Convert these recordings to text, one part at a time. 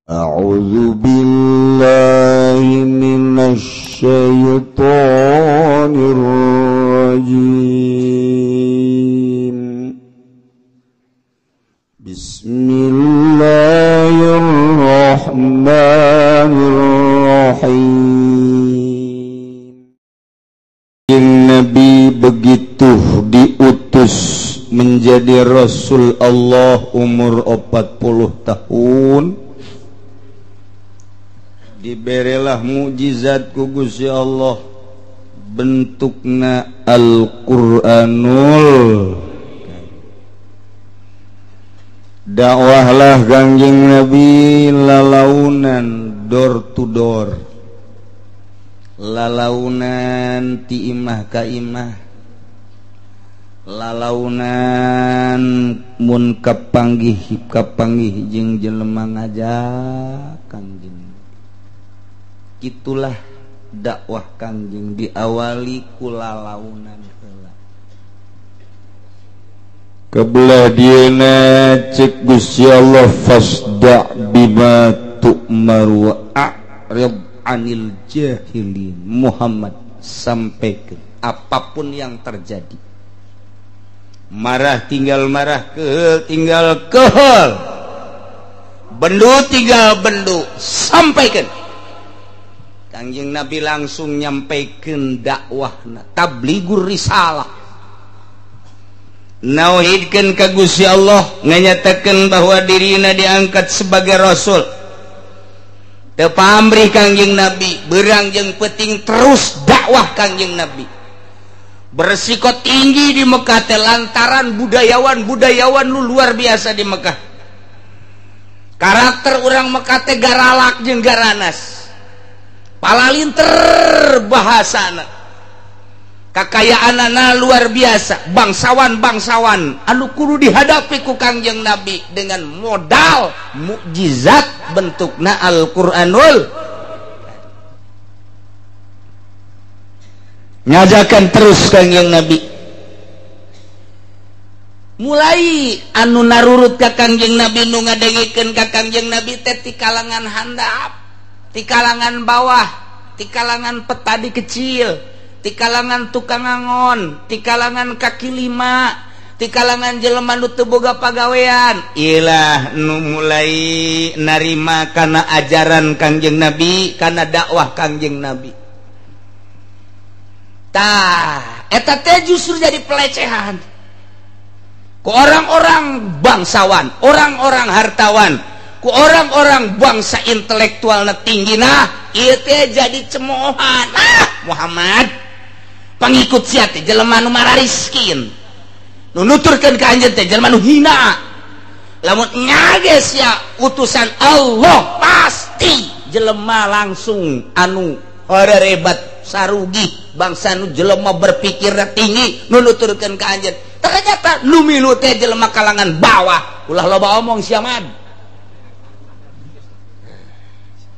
A'udzu billahi minasy syaithanir rajim. Bismillahirrahmanirrahim. Nabi begitu diutus menjadi Rasul Allah umur 40 tahun, diberelah mukjizat ku Gusti Allah bentukna Al-Qur'anul. Dakwahlah Kangjeng Nabi lalaunan door to door, lalaunan ti imah ka imah, lalaunan mun kapanggih kapanggih jeung jelema ngajak Kangjeng. Itulah dakwah Kangjeng diawali ku lalaunan heula. Kebelah dieuna cek Gusti Allah fasda' bima tu'mar wa a'rid 'anil jahilin. Muhammad, sampaikan apapun yang terjadi. Marah tinggal marah, kehel tinggal kehel, bendu tinggal bendu, sampaikan. Kangjeng Nabi langsung nyampaikan dakwahna, tabligur risalah, nauhidkeun ka Gusti Allah, nganyatakeun bahwa dirina diangkat sebagai rasul. Teu pamrih Kangjeng Nabi, beurang jeung peuting terus dakwah Kangjeng Nabi. Beresiko tinggi di Mekah teh lantaran budayawan-budayawan lu luar biasa di Mekah. Karakter urang Mekah teh garalak jeung garanas. Palalinter bahasana, kakayaanana luar biasa, bangsawan-bangsawan anu kudu dihadapi ku Kangjeng Nabi dengan modal mukjizat bentukna Al-Qur'anul. Ngajakan terus Kangjeng Nabi. Mulai anu narurut ka Kangjeng Nabi, nu ngadengekeun ka Kangjeng Nabi teh ti kalangan handap, ti kalangan bawah, ti kalangan petani kecil, ti kalangan tukang angon, ti kalangan kaki lima, ti kalangan jelema nu teu boga pagawean. Ilah nu mulai narima kana ajaran Kangjeng Nabi, kana dakwah Kangjeng Nabi. Tah, eta teh justru jadi pelecehan ku orang-orang bangsawan, orang-orang hartawan, ku orang-orang bangsa intelektual tinggi. Nah, ieu teh jadi cemoohan. Ah, Muhammad pangikut sia teh jelema nu marariskin, nu nuturkeun ka anjeun teh jelema nu hina. Lamun nyages sia utusan Allah, pasti jelema langsung anu horerebat sarugi bangsa nu jelema berpikir tinggi nu nuturkeun ka anjeun. Ternyata nu milu teh jelema kalangan bawah. Ulah loba omong sia mah.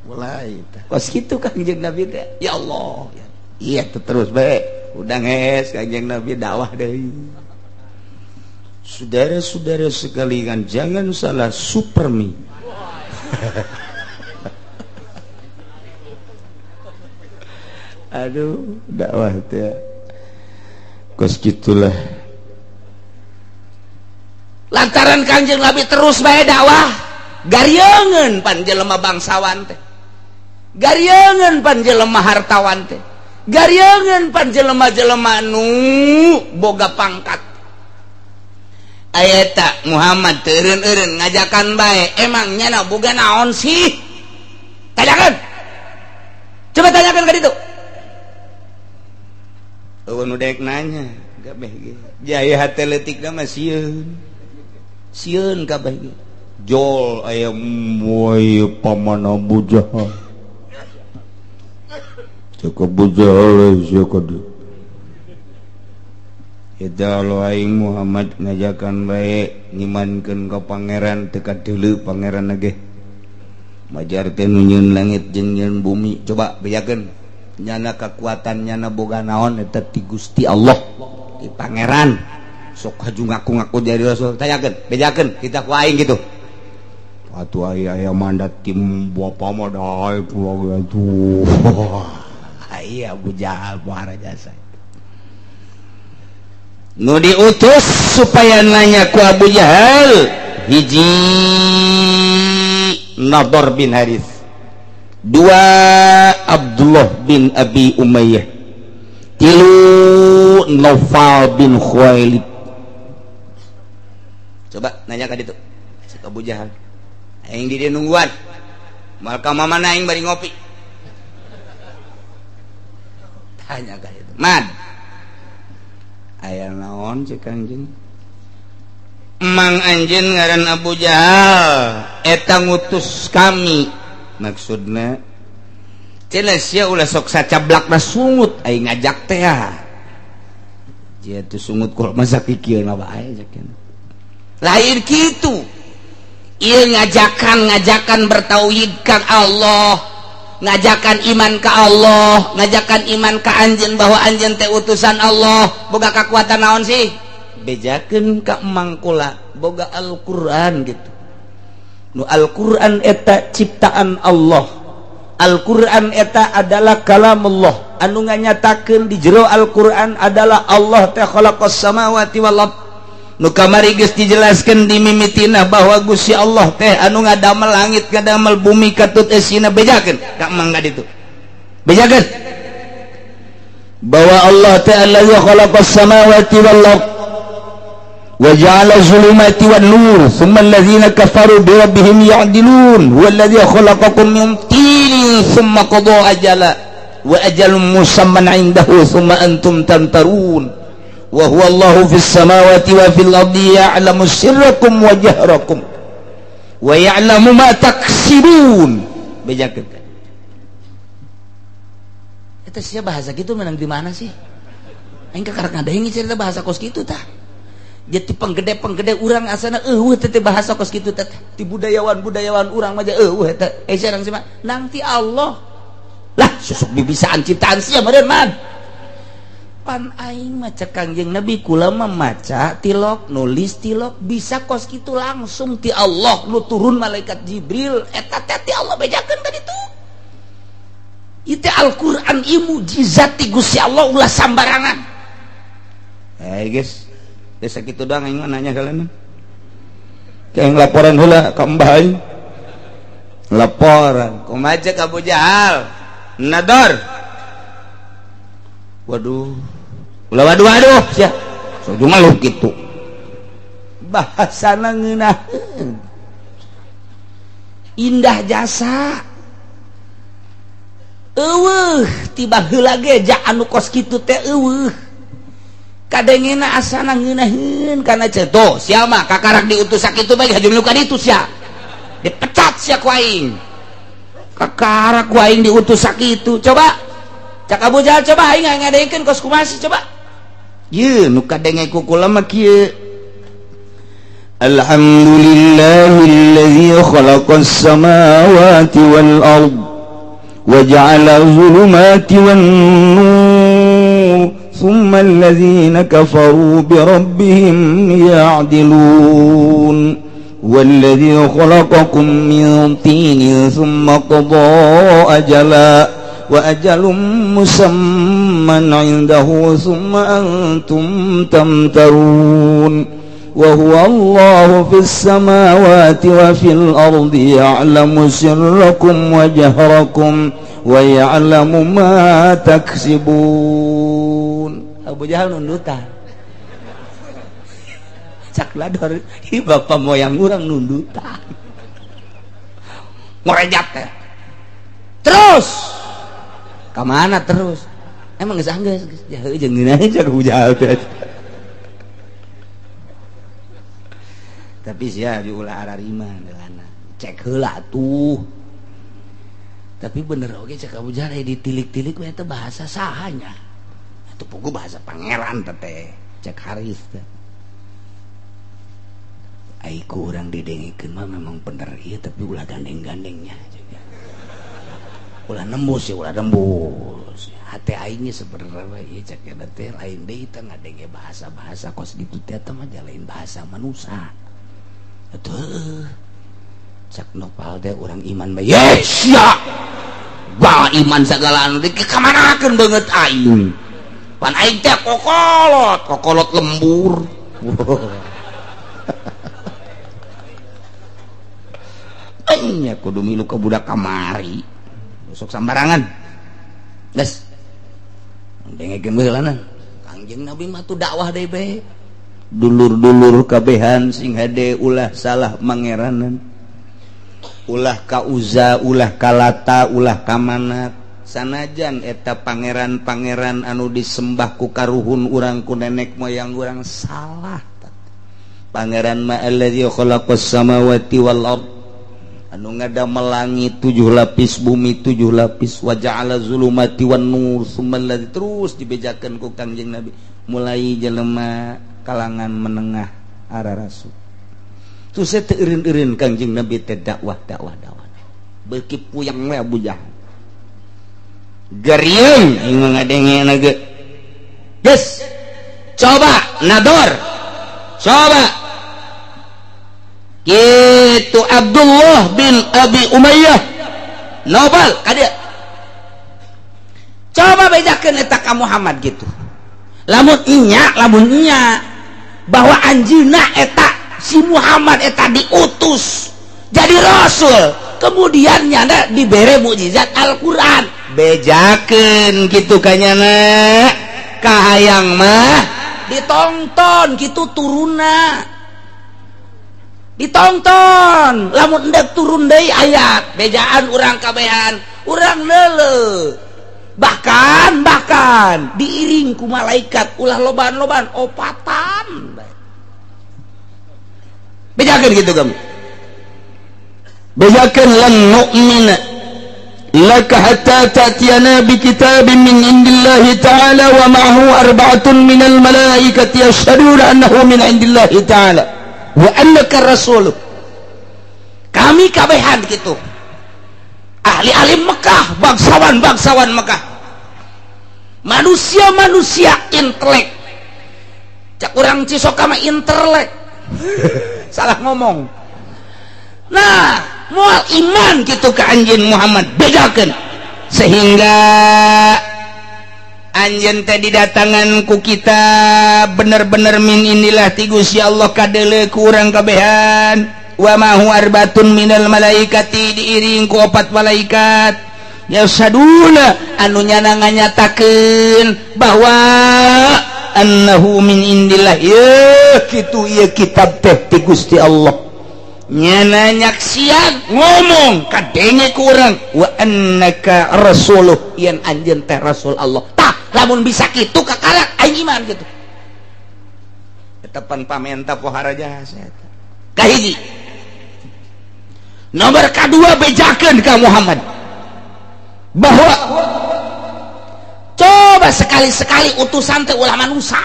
Mulai kos kitu Kangjeng Nabi teh. Ya Allah. Iya terus bae. Udah ngees Kangjeng Nabi dakwah deui. Saudara-saudara sekalian, jangan salah supermi. Aduh, dakwah teh. Kos kitulah. Lantaran Kangjeng Nabi terus bae dakwah, garieungeun pan jelema bangsawan teh. Garieungeun pan jelema hartawan teh. Garieungeun pan jelema-jelema nu boga pangkat. Aya eta Muhammad teu eureun-eureun ngajakan bae, emang nyana boga naon sih? Tanyakeun. Coba tanyakeun ka ditu. Eueun nu daek nanya, kabeh ge. Jaya hate leutikna mah sieun. Sieun kabeh ge. Jol aya moy paman Abu Jahal. Cek Abu Jahal sia kadu. Eta lo aing Muhammad ngajakan bae ngimankeun ka pangeran teu kadeuleu pangeran ge. Majar teh nu nyieun langit jeung nyieun bumi, coba bejakeun nyana kekuatan nyana boga naon eta ti Gusti Allah, ti pangeran. Sok haju ngaku-ngaku jadi rasul, tanyakeun, bejakeun kita ku aing gitu. Atuh aya mandat tim bapa mah daek kula atuh. Iya Abu Jahal muara jasa. Nu diutus supaya nanya ku Abu Jahal hiji Nador bin Harith, dua Abdullah bin Abi Umayyah, tilu Naufal bin Khuwailid. Coba nanya ka ditu cek Abu Jahal, aing di dieu nungguan moal ka mamana aing bari ngopi. Tanya ka ditu, "Mad, aya naon cek anjeun?" Mang anjeun ngaran Abu Jahal eta ngutus kami. Maksudna cenah sia ulah sok sacablakna sungut aing ngajak teh ah. Jia tuh sungut kok masa kikieuna bae cek. Lain kitu. Ieu ngajakan bertauhid ka Allah, ngajakan iman ka Allah, ngajakan iman ka anjeun bahwa anjeun teh utusan Allah. Boga kakuatan naon sih? Bejakeun ka emang kula boga Al-Qur'an gitu. Nu Al-Qur'an eta ciptaan Allah. Al-Qur'an eta adalah kalamullah. Anu nganyatakeun di jero Al-Qur'an adalah Allah teh khalaqas samawati wal ard. Nu kamari geus dijelaskeun di mimitina bahwa Gusti Allah teh anu ngadamel langit ngadamel bumi katut esina. Bejakeun ka emang ka ditu. Bejakeun bahwa Allah teh allazi khalaqas samawati wal ard wa ja'ala zulumati wan nur thumma allazina kafaru bi rabbihim ya'dilun huwa allazi khalaqakum min tinin thumma qada ajala wa ajalun musamman 'indahu thumma antum tamtarun wa huwa Allahu fis samawati wa fil ardi ya'lamu sirrakum wa jahrakum wa ya'lamu ma taksibun. Bejakeun eta sia bahasa kitu menang di mana sih? Aing kakarek ngadenge cerita bahasa kos kitu tah. Jadi penggede-penggede urang asana eueuh teh bahasa kos kitu teh. Ti budayawan-budayawan urang mah eueuh eta. Eh sareng sih mah nang ti Allah. Lah susuk bibisaan ciptaan sia meureun man. Pan aing mah cek Kangjeng Nabi kula mah maca tilok, nulis tilok bisa kos kitu langsung ti Allah nu turun malaikat Jibril eta teh ti Allah bejakeun ka ditu. Ieu teh Al-Qur'an ieu mukjizat ti Gusti Allah ulah sambarangan. Eh guys, desa kitu doang aing mah nanya kalian. Kayak laporan heula ka Mbah aing. Laporan, kumaha cek Abu Jahal? Nador. Waduh. Ulah waduh waduh sia. So ngeluh kitu. Bahasana ngeunaheun. Indah jasa. Eueuh tiba heula ge ja anu kos kitu teh eueuh. Kadengena asana ngeunaheun kana ceto sia mah kakarak diutus sakitu bae hajum nu ka ditu sia. Dipecat sia ku aing. Kakarak ku aing diutus sakitu. Coba cak Abu Jahal coba aing ngadengkeun kos kumaha sih coba. Ye nu kadenge ku kula mah kieu. Alhamdulillahillazi khalaqas samawati wal ard wa ja'ala zulumati wan nur thumma allazina kafaru bi rabbihim ya'dilun wallazi khalaqakum min tinin thumma qada ajala wa ajalum musamman 'indahu thumma antum tamtarun wa huwa Allahu fis samawati wa fil ardi ya'lamu sirrakum wa jahrakum wa ya'lamu ma taksibun. Abu Jahal nundutan. Cak lador, ih bapak moyang urang nundutan. Ngorejat teh. Terus ka mana terus? Emang geus anggeus, geus jauh jeung ngeunah cak Abu Jahal teh. Tapi sia diulah ararima geulana. Cek heula tuh. Tapi bener oge cek Abu Jahal ditilik-tilik we eta bahasa sahanya. Atuh pugu bahasa pangeran teh cek Haris teh. Ai ku urang didengikeun mah memang bener ieu tapi ulah gandeng-gandengnya juga. Ulah nembus ya, ulah nembus. Hate aingnya sebenarnya ieu cek eta teh lain deui teh ngadenge bahasa-bahasa kos kitu teh teh mah lain bahasa manusia. Atuh Cak Nopal teh urang iman bae. Yes ya. Bah iman segala anu dikamanakeun beungeut aing. Pan aing teh kokolot, kokolot lembur. Aing kudu milu ka budak kamari. Besok sambarangan. Geus. Dengekeun baheulana. Kangjeng Nabi mah tuh dakwah deui bae. Dulur-dulur kabehan sing hade ulah salah mangeranan. Ulah ka Uza, ulah ka Lata, ulah ka Manat. Sanajan eta pangeran-pangeran anu disembah ku karuhun urang ku nenek moyang urang salah. Pangeran ma allazi khalaqas samawati wal ard, anu ngadamel langit 7 lapis, bumi 7 lapis, wa ja'ala zulumati wan nur, summa allazi, terus dibejakeun ku Kangjeng Nabi mulai jelema kalangan menengah arah rasul. Terus saya teu eureun-eureun Kangjeng Nabi teh dakwah dakwah dakwah. Beuki puyeng we Abu Jahal. Geriung aing mah ngadengena ge. Geus. Coba nador. Coba. Kitu Abdullah bin Abi Umayyah. Nobel ka dieu. Coba bejakeun eta ka Muhammad gitu. Lamun nya bahwa anjeunna eta si Muhammad eta diutus jadi rasul, kemudian nyana dibere mukjizat Al-Qur'an, bejakeun kitu ka nyana kahayang mah ditonton kitu turunna, ditonton lamun endek turun deui ayat bejaan urang kabehan urang leuleuh, bahkan diiring ku malaikat ulah loban-loban opatan. Bejakeun gitu kamu. Bejakeun lan nu'mina laka hatta ta'tiyana bi kitabin min indillahi ta'ala wa ma'ahu arba'atun minal malaikati yashhaduna annahu min indillahi ta'ala wa annaka rasuluh. Kami kabehan gitu. Ahli-ahli Mekah, bangsawan-bangsawan Mekah, manusia-manusia intelek. Cak urang Cisoka mah intelek. Salah ngomong. Nah, mual iman gitu ke anjeun Muhammad, bedakeun sehingga anjeun teh didatangan ku kita bener-bener min inilah ti Gusti Allah kadeuleu ku urang kabehan. Wa ma huwa arbatun minal malaikati, diiring ku opat malaikat yasaduna anu nyana nganyatakeun bahwa annahu min indillah, ieu kitu ieu kitab teh ti Gusti Allah. Nyana nyaksian ngomong kadenge ku urang wa annaka rasuluh, yen anjeun teh rasul Allah. Tah lamun bisa kitu kakarak aing iman kitu. Eta pan pamenta pohara jasa eta. Kahiji. Nomor kadua bejakeun ka Muhammad bahwa coba sekali-sekali utusan teh ulah manusia.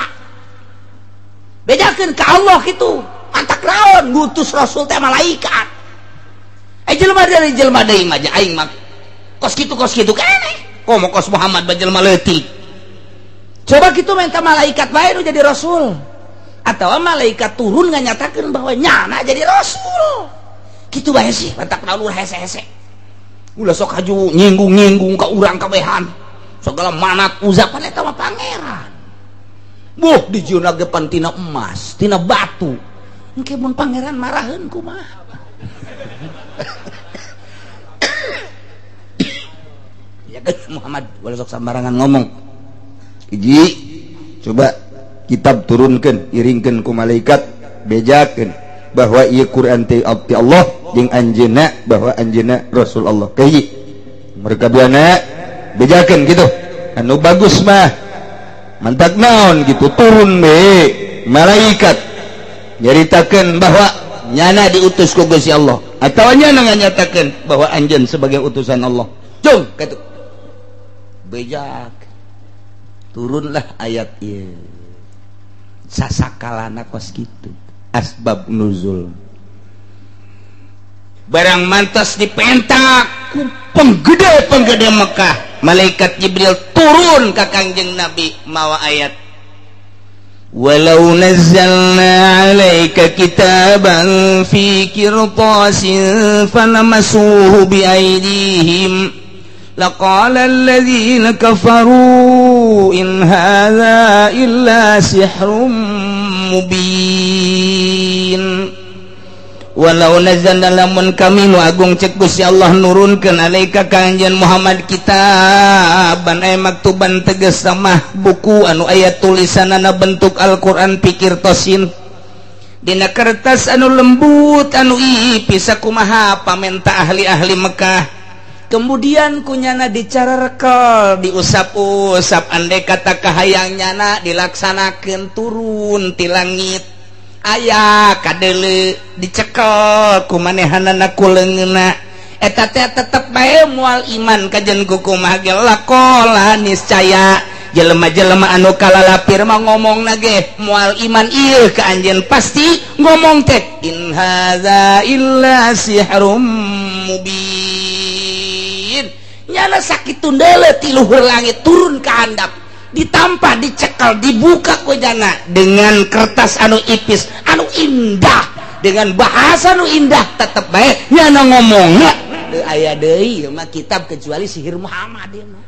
Bejakeun ka Allah kitu. Mantak naon ngutus rasul teh malaikat. Jelema dari jelema deui mah aing mah kos kitu keneh. Komo kos Muhammad ba jelema leutik. Coba kitu minta malaikat bae nu jadi rasul. Atawa malaikat turun nganyatakeun bahwa nyana jadi rasul. Kitu bae sih mantak naon ulah hese-hese. Ulah sok haju nyinggung-nyinggung ka urang kabehan. Segala manat uzapan eta mah pangeran. Buh dijieunna ge pan tina emas, tina batu. Engke mun pangeran maraheun kumaha? Ya kan Muhammad ulah sok sambarangan ngomong. Hiji, coba kitab turunkeun, iringkeun ku malaikat, bejakeun bahwa ieu Quran teh abdi Allah jeung anjeunna bahwa anjeunna Rasul Allah. Kahiji. Mereka duana bejakeun gitu. Anu bagus mah mantak naon gitu turun be malaikat nyaritakeun bahwa nyana diutus ku Gusti Allah atau nyana nganyatakeun bahwa anjeun sebagai utusan Allah. Cung kitu. Bejak. Turunlah ayat ieu. Sasakalana kos kitu. Asbab nuzul. Barang mantas dipentak ku penggede-penggede Mekah, malaikat Jibril turun ka Kangjeng Nabi mawa ayat. Walau nazzalna 'alaika kitaban fi qirtasin falamasuhu bi aydihim laqala alladzina kafaru in hadza illa sihrum mubin. Walau nazzalna lamun kami nu agung cek Gusti Allah nurunkeun alaika ka anjeun Muhammad kitaban ay maktuban tegas mah buku anu aya tulisanana bentuk Al-Qur'an pikir tosin dina kertas anu lembut anu ipis sakumaha pamenta ahli-ahli Mekah. Kemudian kunyana dicarekel diusap-usap andai kata kahayang nyana dilaksanakeun turun ti langit aya kadele dicekel ku manehanana ku leungeunna eta teh tetep bae moal iman kajen kukumaha ge laqala niscaya jelema-jelema anu kalalapir mah ngomongna ge moal iman ieu ka anjeun pasti ngomong teh in hadza illa sihrum mubin. Nyana sakitu deuleu ti luhur langit turun ka handap ditampa dicekel dibuka ku jana dengan kertas anu ipis anu indah dengan bahasa anu indah tetep bae nyana ngomongna teu aya deui ieu mah kitab kecuali sihir Muhammad ieu mah.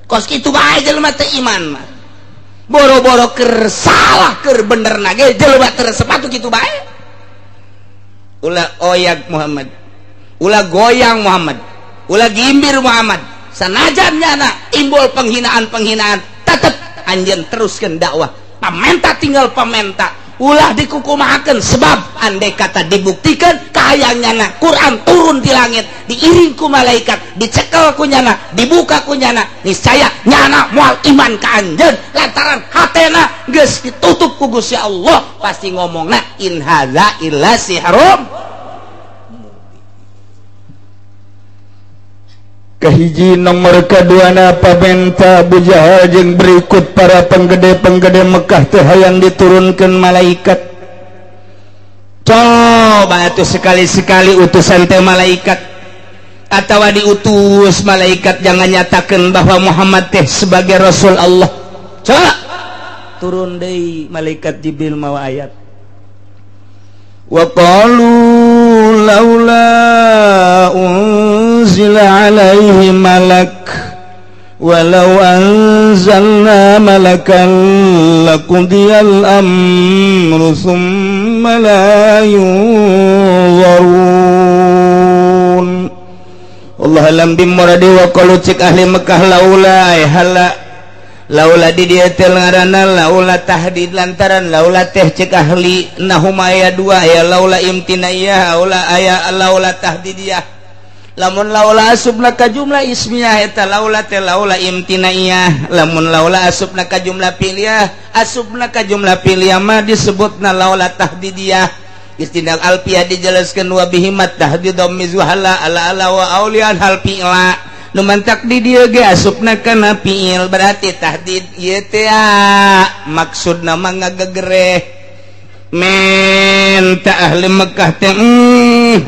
Kos kitu bae jelema teu iman mah boro-boro keur salah keur bener na ge jelema teu resep atuh kitu bae. Ulah oyak Muhammad, ulah goyang Muhammad, ulah gimbir Muhammad, sanajan nyana timbul penghinaan-penghinaan tetep anjeun teruskeun dakwah. Pamenta tinggal pamenta, ulah dikukumahakeun sebab andai kata dibuktikan kahayang nyana Quran turun di langit diiring ku malaikat dicekel ku nyana dibuka ku nyana niscaya nyana moal iman ka anjeun lantaran hatena geus ditutup ku Gusti Allah pasti ngomongna in hadza illa sihrum. Kahiji nomor kaduana pamenta Abu Jahal jeung berikut para penggede-penggede Mekah teh hayang diturunkeun malaikat. Coba atuh sekali-sekali utusan teh malaikat atawa diutus malaikat jangan nyatakeun bahwa Muhammad teh sebagai rasul Allah. Coba turun deui malaikat Jibril mawa ayat. Wa qalu laula unzila alaihi malak walau anzalna malakan laqudiyal amru thumma la yunzarun. Allah alam bimuradi wa qalu cik ahli Mekah laula ay hala laula di dieu teh ngaranna laula tahdid lantaran laula teh cek ahli nahuma aya dua aya laula imtinaiyah laula aya laula tahdidiyah. Lamun laula asubna ka jumlah ismiyah eta laula teh laula imtinaiyah, lamun laula asubna ka jumlah piliyah asubna ka jumlah piliyah mah disebutna laula tahdidiyah. Istinal alfiyah dijelaskeun wa bihimat tahdidum mizwahala ala ala wa aulian hal fi'la nu mantak di dieu ge asupna kana fi'il berarti tahdid ieu teh maksudna mah ngagegereh menta ahli Mekah teh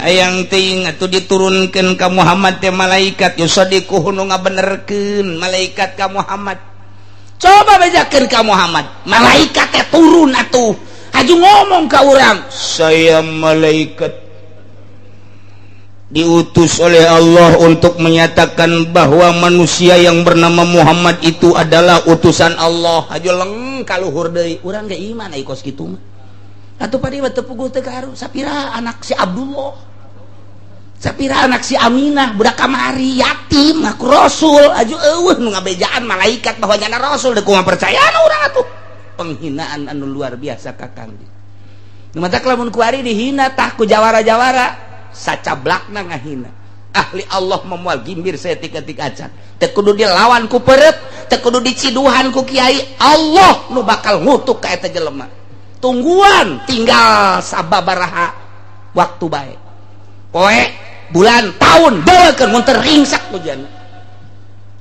hayang teuing atuh diturunkeun ka Muhammad teh malaikat yusadiquhu nu ngabenerkeun malaikat ka Muhammad. Coba bejakeun ka Muhammad malaikat teh turun atuh haju ngomong ka urang saya malaikat diutus oleh Allah untuk menyatakan bahwa manusia yang bernama Muhammad itu adalah utusan Allah. Haju leng kaluhur deui urang ge iman ai kos kitu mah. Atuh padi mah teu puguh teu kaharu sapira anak si Abdullah, sapira anak si Aminah budak kamari yatim ngaku rasul aju eueuh nu ngabejaan malaikat bahwa nyana rasul deui kumaha percayaan urang atuh. Penghinaan anu luar biasa ka Kang. Nu matak lamun kuari dihina tah ku jawara-jawara sacablakna ngahina. Ahli Allah memual gimbir setik-etik acan teu kudu dilawan ku perep, teu kudu diciduhan ku kiai, Allah nu bakal ngutuk ka eta jelema. Tungguan tinggal sababaraha waktu bae poe bulan tahun deukeun mun teu ringsak ku jana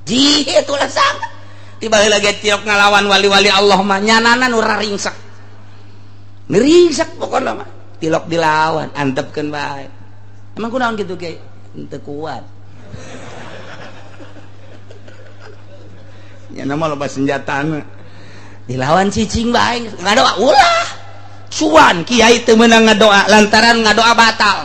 ji itulah sangat tiba heula ge tiok ngalawan wali-wali Allah mah nyanana nu ringsak ngringsak pokona mah tilok dilawan antepkeun bae. Emang kunaon kitu ge teu kuat nya nama loba senjatana. Dilawan cicing bae ngadoa ulah. Cuan kiai teu meunang ngadoa lantaran ngadoa batal.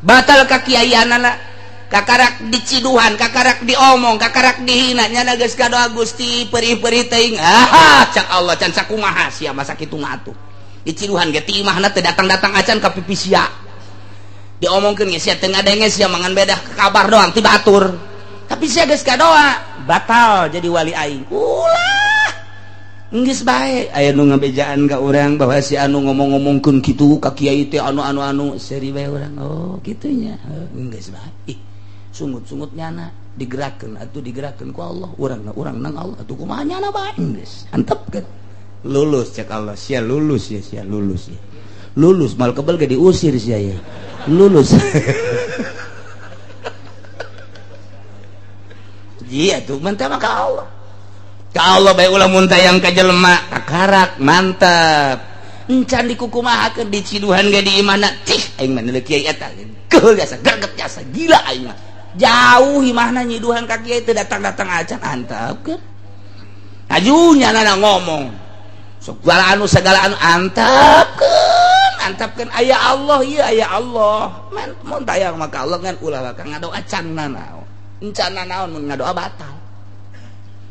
Batal ka kiaianana. Kakarak diciduhan, kakarak diomong, kakarak dihina, nyana geus kadoa Gusti perih-perih teuing. Ah, cak Allah can sakumaha sia masa kitu ngatuh. Diciduhan ge ti imahna teu datang-datang acan ka pipi sia. Diomongkeun ge sia teu ngadenge sia mangan bedah kabar doang ti batur. Tapi sia geus kadoa, batal jadi wali aing. Ulah. Geus bae aya nu ngabejaan ka urang bahwa si anu ngomong-ngomongkeun kitu ka kiai teh anu-anu-anu seuri bae urang. Oh, kitu nya. Geus bae. Ih, sungut-sungut nyana digerakkeun atuh digerakkeun ku Allah, urang urang nang Allah atuh kumaha nyana bae geus antepkeun. Lulus cek Allah, sia lulus ya, sia lulus ya. Lulus mal kebel ge diusir sia ya. Lulus. Iya tuh mantap mah ka Allah. Ka Allah bae ulah mun tayang ka jelema kakarak mantap. Encan dikukumahakeun diciduhan ge di imahna cih aing mah neuleuh kiai eta. Keul jasa greget jasa gila aing mah. Jauh imahna nyiduhan ka kiai teu datang-datang acan antepkeun. Aju nyana ngomong. Segala anu antepkeun, antepkeun aya Allah ieu aya Allah. Mun tayang mah ka Allah ngan ulah ka ngadoa can nanaon. Encan nanaon mun ngadoa batal.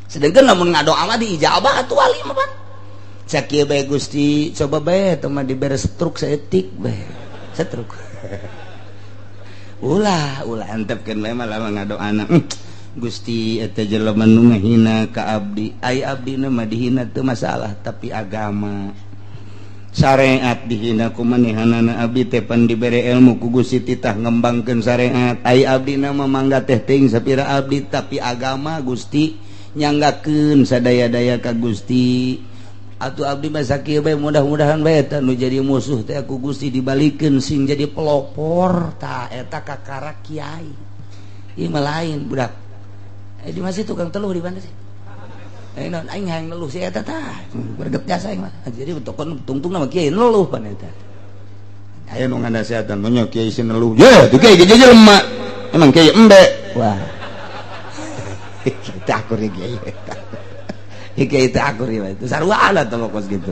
Sedangkan lamun ngadoa mah diijabah atuh wali mah pan. Cak kieu bae Gusti, coba bae teh mah dibere stroke saeutik bae. Stroke. Ulah, ulah antepkeun bae mah lamun ngadoana. Gusti eta jelema nu ngahina ka abdi, ai abdina mah dihina teu masalah tapi agama syariat dihina ku manehanana abdi teh pan dibere ilmu ku Gusti titah ngembangkeun syariat, ai abdina mah mangga teh teuing sapira abdi tapi agama Gusti nyanggakeun sadaya-daya ka Gusti. Atuh abdi mah sakieu bae mudah-mudahan bae eta nu jadi musuh teh ku Gusti dibalikeun sing jadi pelopor tah eta kakara kiai. Ieu mah lain budak. Di masih tukang teluh di mana sih? Non aing hayang neluh si eta tah. Greget jasa aing mah. Jadi tokon tungtung nama kiai neluh pan eta. Aya nu nganasehatan nya kiai si neluh. Ye, tu kiai ge jelema. Emang kiai embe. Wah. Kita akur kiai eta. Kiai teh akur ieu. Itu sarua lah teh kos kitu.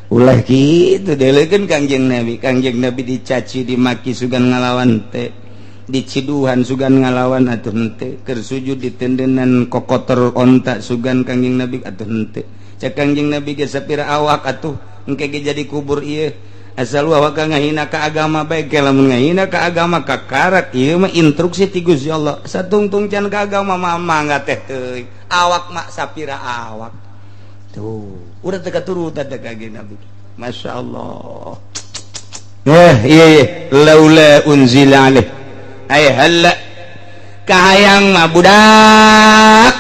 Ulah kitu delekeun Kangjeng Nabi. Kangjeng Nabi dicaci dimaki sugan ngalawan teh. Diciduhan sugan ngalawan atuh henteu, keur sujud ditendenan kokotor onta sugan Kangjeng Nabi atuh henteu. Cek Kangjeng Nabi ge sapira awak atuh engke ge jadi kubur ieu. Asal awak ngahina ka agama bae ke lamun ngahina ka agama kakarak ieu mah instruksi ti Gusti Allah. Satungtung can ka agama mah mangga teh teuing. Awak mah sapira awak. Tuh, urang teh katurutan teh Kangjeng Nabi. Masyaallah. Iya iya laula unzila alaih ay halla kahayang mah budak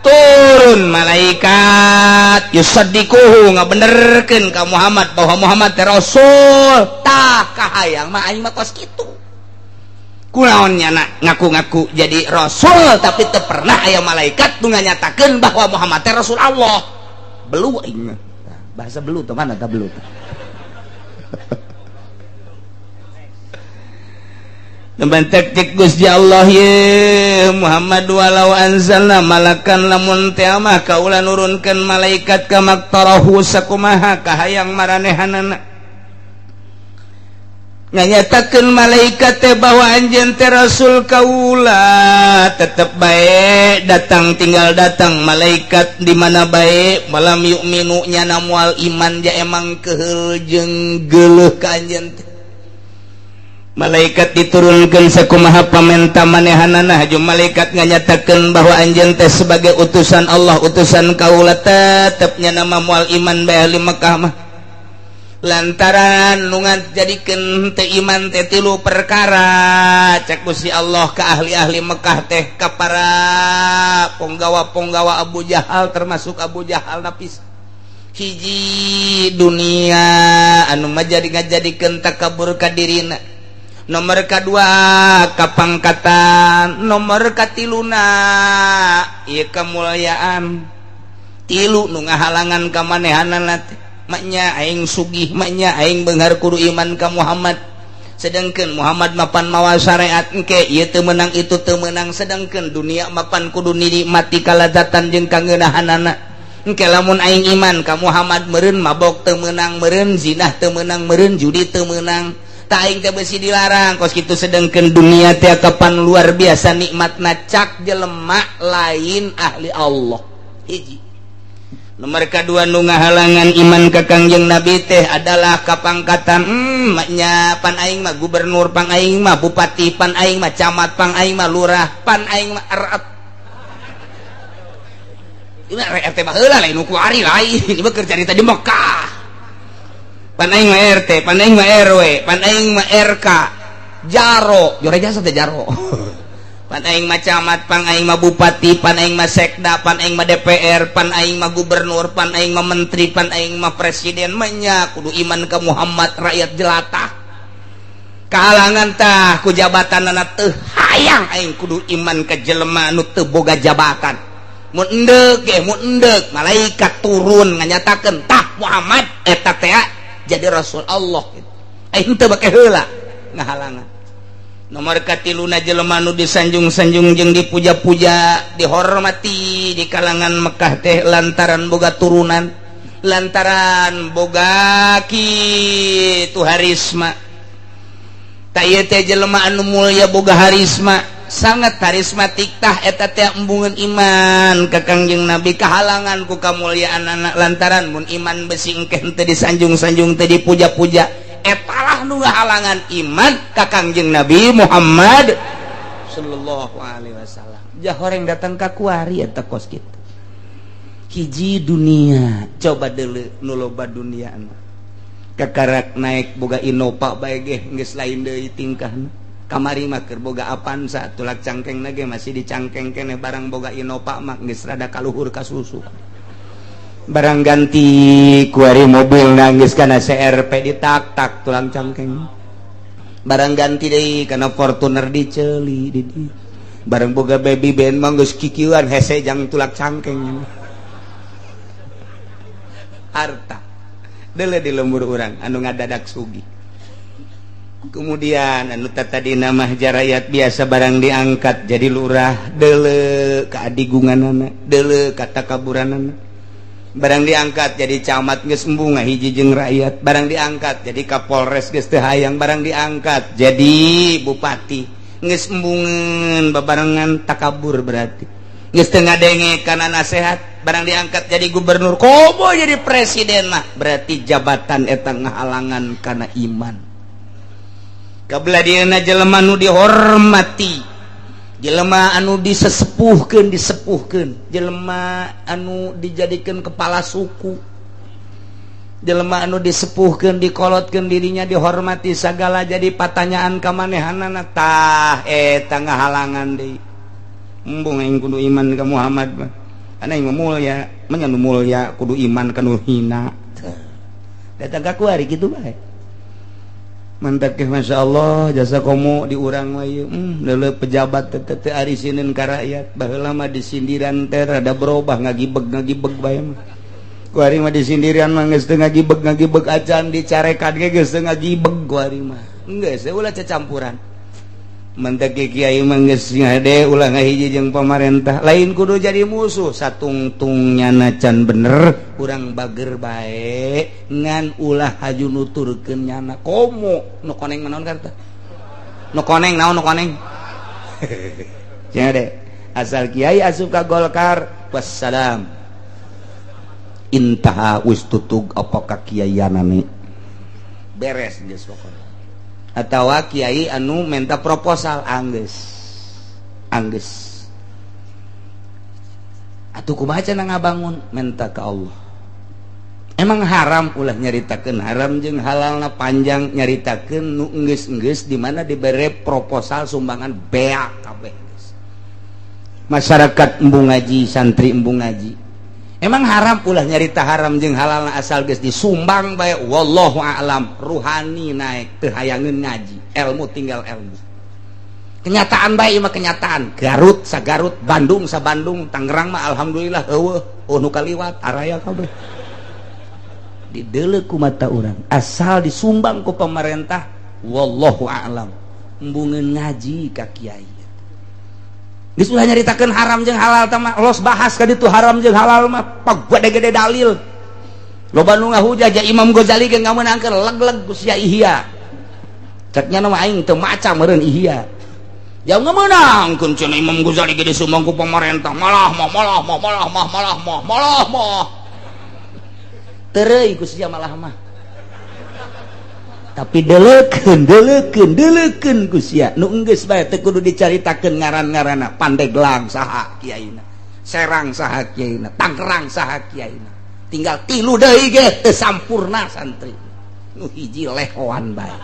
turun malaikat yusaddiquhu ngabenerkeun ka Muhammad bahwa Muhammad teh rasul. Tah kahayang mah aing mah kos kitu. Kunaon nyana ngaku-ngaku jadi rasul tapi teu pernah aya malaikat nu nganyatakeun bahwa Muhammad teh rasul Allah. Belu aing mah. Bahasa belu teh mana tah belu. Teman tek Gusti Allah ye Muhammad walau anzalna malakan lamun teh mah kaula nurunkeun malaikat ka maktarahu sakumaha kahayang maranehanana nganyatakeun malaikat teh bahwa anjeun teh rasul kaula tetep bae datang tinggal datang malaikat di mana bae malam yu'minu nyana moal iman ja emang keheul jeung geuleuh ka anjeun teh. Malaikat diturunkan sakumaha pamenta manehanana haju malaikat nganyatakeun bahwa anjeun teh sebagai utusan Allah utusan kaula tetep nya nama moal iman bae ahli Mekah mah lantaran nu ngajadikeun teu iman teh tilu perkara cek Gusti Allah ka ahli-ahli Mekah teh ka para ponggawa-ponggawa Abu Jahal termasuk Abu Jahal napis hiji dunia anu majadi ngajadikeun takabur ka dirina. Nomor kedua kapangkatan, nomor katiluna ieu kemuliaan. Tilu nu ngahalangan ka manehanana teh maknya aing sugih, maknya aing beunghar kudu iman ka Muhammad. Sedangkan Muhammad mapan mawa syariat engke ieu teu meunang itu teu meunang, sedangkan dunia mapan kudu nikmati kalazatan jeung kangeunahanana. Engke lamun aing iman ka Muhammad meureun mabok teu meunang meureun zinah teu meunang meureun judi teu meunang. Ta aing teh beusi dilarang kos kitu sedengkeun dunia teh kapan luar biasa nikmatna cak jelema lain ahli Allah. Hiji. Nomor kedua nu ngahalangan iman ka Kangjeng Nabi teh adalah kapangkatan maknya pan aing mah gubernur, pang aing mah bupati, pan aing mah camat, pang aing mah lurah, pan aing mah RT. Ini RT baheula lain nu kuari lain, ini mah keur carita di Mekah. Pan aing mah RT, pan aing mah RW, pan aing mah RK, jaro, jore jasa teh jaro. Pan aing mah camat, pan aing mah bupati, pan aing mah sekda, pan aing mah DPR, pan aing mah gubernur, pan aing mah menteri, pan aing mah presiden, menya kudu iman ke Muhammad rakyat jelata. Kahalangan tah ku jabatanana teu hayang aing kudu iman ka jelema anu teu boga jabatan. Mun endek ge mun endek malaikat turun nganyatakeun tah Muhammad eta teh jadi Rasul Allah. Aing teu bake heula ngahalangan. Nomor katiluna jelema nu disanjung-sanjung jeung dipuja-puja dihormati di kalangan Mekah teh lantaran boga turunan, lantaran boga kitu harisma. Ta ieu teh jelema anu mulya boga harisma, sangat karismatik tah eta teh embungeun iman ka Kangjeng Nabi kahalangan ku kamulyaan anak lantaran mun iman besi engke teu disanjung-sanjung teu dipuja-puja. Etalah nu halangan iman ka Kangjeng Nabi Muhammad sallallahu alaihi wasallam. Jah horeng datang ka kuari eta kos kitu. Hiji dunia, coba deuleu nu loba duniana. Kakarak naik boga Innova bae ge geus lain deui tingkahna. Kamari mah keur boga Avanza tulak cangkengna ge masih dicangkeng keneh barang boga Innova mah geus rada kaluhur ka susu. Barang ganti kuari mobil nangis karena CRP ditak-tak tulang cangkeng. Barang ganti deui kana Fortuner diceuli di dieu. Barang boga baby band mah geus kikieuan hese jang tulak cangkeng. Harta deuleu di lembur urang anu ngadadak sugih. Kemudian anu tadina mah jarayat biasa barang diangkat jadi lurah deuleu ka adigunganana, deuleu ka takaburanana. Barang diangkat jadi camat geus embung ngahiji jeung rakyat, barang diangkat jadi kapolres geus teu hayang, barang diangkat jadi bupati geus embungeun babarengan takabur berarti. Geus teu ngadenge kana nasehat, barang diangkat jadi gubernur komo jadi presiden mah berarti jabatan eta ngahalangan kana iman. Kabelah dieuna jelema nu dihormati, jelema anu disesepuhkeun disepuhkeun, jelema anu dijadikeun kepala suku, jelema anu disepuhkeun dikolotkeun dirinya dihormati sagala jadi patanyaan ka manehanana tah eta ngahalangan deui. Embung aing kudu iman ka Muhammad mah. Ana aing mah mulya, mah nu mulya kudu iman ka nu hina. Datang ka kuari kitu bae. Mantak ke Masya Allah jasa komo diurang wae leuleuh pejabat teh teu arisinin ka rakyat baheula mah disindiran teh rada berubah ngagibeg-ngagibeg bae mah kuari mah disindiran mah geus teu ngagibeg-ngagibeg acan dicarekan ge geus teu ngagibeg kuari mah geus ulah cacampuran. Mantak ke kiai mah geus ngade ulah ngahiji jeung pamarentah lain kudu jadi musuh satungtung nyana can bener urang bager bae ngan ulah haju nuturkeun nyana komo nu koneng mah naon karta nu koneng naon nu koneng cenah asal kiai asup ka Golkar wassalam intaha wis tutug apa ka kiaianane beres geus pokona. Atawa kiai anu minta proposal anggeus anggeus atuh kumaha cenah ngabangun minta ka Allah. Emang haram ulah nyaritakeun haram jeung halalna panjang nyaritakeun nu enggeus-enggeus di mana dibere proposal sumbangan beak kabeh geus. Masyarakat embung ngaji, santri embung ngaji. Emang haram ulah nyarita haram jeung halalna asal geus disumbang bae wallahu a'lam ruhani naik teu hayangeun ngaji, ilmu tinggal ilmu. Kenyataan bae mah kenyataan. Garut sa Garut, Bandung sa Bandung, Tangerang mah alhamdulillah eueuh nu kaliwat araya kabeh. Dideuleu ku mata urang asal disumbang ku pemerintah wallahu a'lam embungeun ngaji ka kiai. Geus ulah nyaritakeun haram jeung halal tah mah los bahas ka ditu haram jeung halal mah pagede-gede dalil. Loba nu ngahujah ja Imam Ghazali ge ngameunangkeun leg-leg ku sia Ihya. Cek nya mah aing teu maca meureun Ihya. Jauh ngameunangkeun cenah Imam Ghazali ge disumbang ku pamarentah malah mah malah mah malah mah malah mah malah mah. Tereuy ku sia malah mah. Tapi deleukeun deleukeun deleukeun ku sia nu enggeus bae teu kudu dicaritakeun ngaran-ngaranna Pandeglang saha kiaina, Serang saha kiaina, Tangerang saha kiaina. Tinggal tilu deui ge teu sampurna santri. Nu hiji lehoan bae.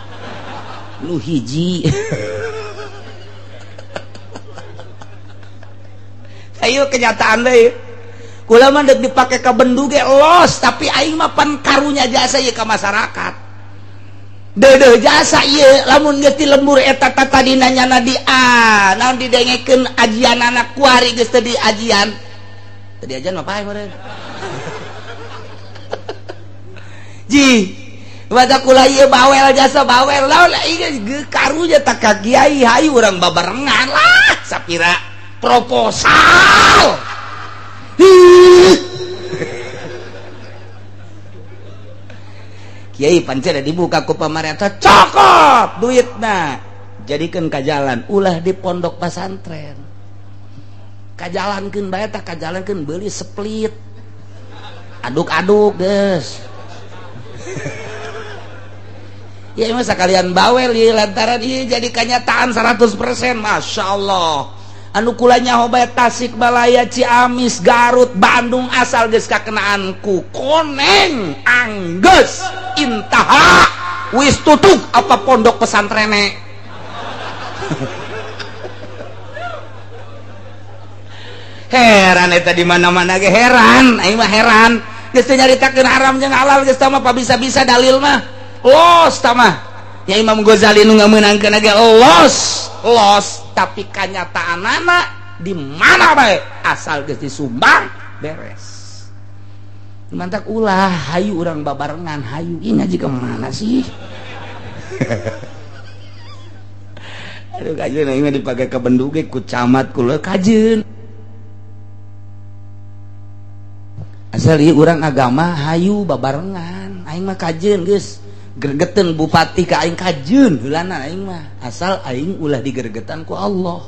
Nu hiji ayo kenyataan deui. Kula mah deuk dipake ka bendu ge los, tapi aing mah pan karunya jasa ieu ka masyarakat. Dedeh jasa ieu lamun geus ti lembur eta tadina nyana di a naon didengekeun ajian anak kuari geus teu diajian. Teu diajian mah pae meureun. Ji, baca kula ieu bawel jasa bawel lamun ieu karunya tak ka kiai hayu urang babarengan lah sapira proposal. Kiai pancen dibuka ku pamarentah cokot duitna jadikeun ka jalan ulah di pondok pesantren kajalankeun bae tah kajalankeun beuli split aduk-aduk geus. Ya mah sakalian bawel ieu lantaran ieu jadi kanyataan 100% masyaallah. Anu kula nyaho bae Tasikmalaya, Ciamis, Garut, Bandung asal geus kakenaan ku koneng anggeus intaha wis tutug apa pondok pesantrene. Heran eta di mana-mana ge heran, aing mah heran. Geus teu nyaritakeun haram jeung halal geus tah mah bisa-bisa dalil mah. Los tah mah. Ya Imam Ghazali nu ngameunangkeun ge los, los tapi kanyataanana di mana bae asal geus disumbang beres. Mantak ulah hayu urang babarengan hayu ini ngaji ke mana sih? Aduh kajeun aing mah dipake ka bendu ge ku camat kula kajeun. Asal ieu urang agama hayu babarengan aing mah kajeun geus gergeteun bupati ka aing kajeun heulana aing mah asal aing ulah digergetan ku Allah.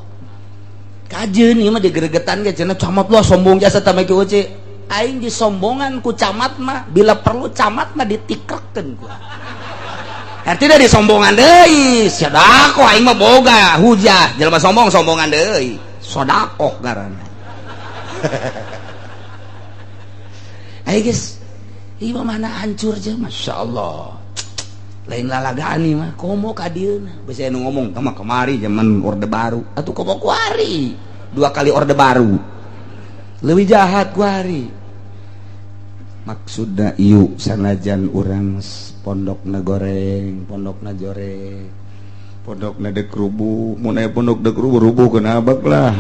Kajeun ieu mah digergetan ge cenah camat lah sombong jasa tah mah kieu. Aing disombongan ku camat mah bila perlu camat mah ditikrekeun ku. Artinya disombongan deui, sedekah aing mah boga hujah, jelema sombong sombongan deui, sedekah ngaranna. Ayo guys, ieu mah mana hancur je, masyaallah. Lain lalagaan ieu mah, komo ka dieuna. Beusi anu ngomong tah mah kamari zaman Orde Baru, atuh komo kuari. Dua kali Orde Baru. Leuwih jahat kuari. Maksudna ieu sanajan urang pondokna goreng, pondokna joreng, pondokna dek rubuh, mun aya pondok dek rubuh rubuh kenabak lah.